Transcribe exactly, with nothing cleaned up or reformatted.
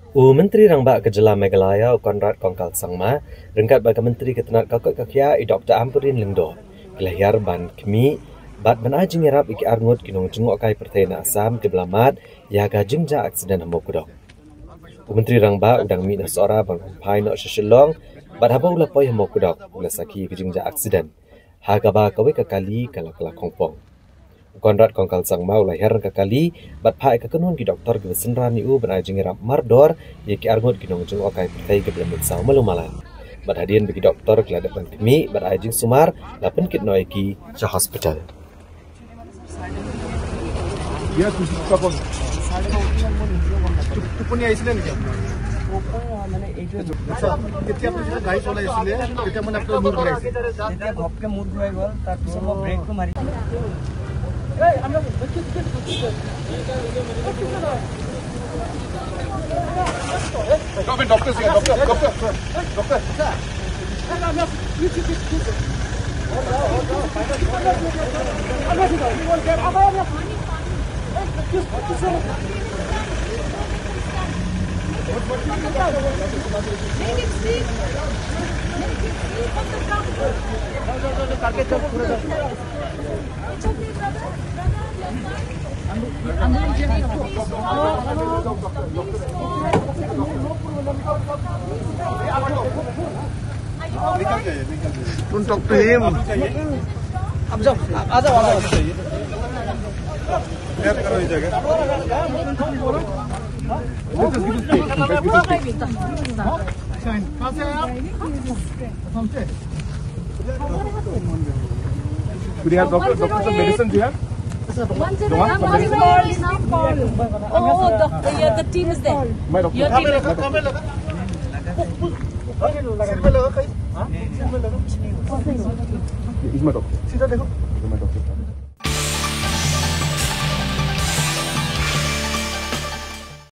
U Myntri Rangbah ka Jylla Meghalaya, u Conrad Kongkal Sangma, ryngkat bad ka Myntri ka tnad ka koit ka khiah, i Doktor Ampareen Lyngdoh, ki la hiar ban khmih bad ban ai jingïarap ïa ki arngut ki nongjngohkai pyrthei na Assam kiba la mad ïa ka jingjia aksiden ha Mawkdok. U Myntri Rangbah u dang mih na Sohra ban phai noh sha Shillong, bad haba u la poi ha Mawkdok u la sakhi ïa ka jingjia aksiden ha kaba kawei ka kali ka la kylla khongpong. U Conrad Kongkal Sangma u la hiar na ka kali bad phah ïa ka kynhun ki doktor kiba synran ïa u ban ai jingïarap mardor ïa ki arngut ki nongjngohkai pyrthei kiba la mih saw malu mala. Bad hadien ba ki doktor ki la dep ban khmih bad ai jingsumar, la pynkit noh ïa ki sha hospital. ইয়াৰ পিছত পাব। টোপনি আহিছিলে নেকি আপোনাৰ? আচ্ছা, কেতিয়া আপুনি গাড়ী চলাই আছিলে, তেতিয়া মানে আপোনাৰ মূৰ ঘূৰাইছে? তেতিয়া ঘপকে মূৰ ঘূৰাই গ'ল, তাৰপিছত মই ব্ৰেকটো মাৰি डॉक्टर, डॉक्टर, डॉक्टर, डॉक्टर। Don't talk to him. आप जाओ, आ जाओ, आ जाओ। कहाँ से आए आप? Do you have doctor, doctor, some medicine do you have? One zero one is now called. Oh, doctor, yeah, the team is there. My doctor. Your team is there. सिर में लगा, कहीं? हाँ? सिर में लगा। He's my doctor. सीधा देखो। He's my doctor.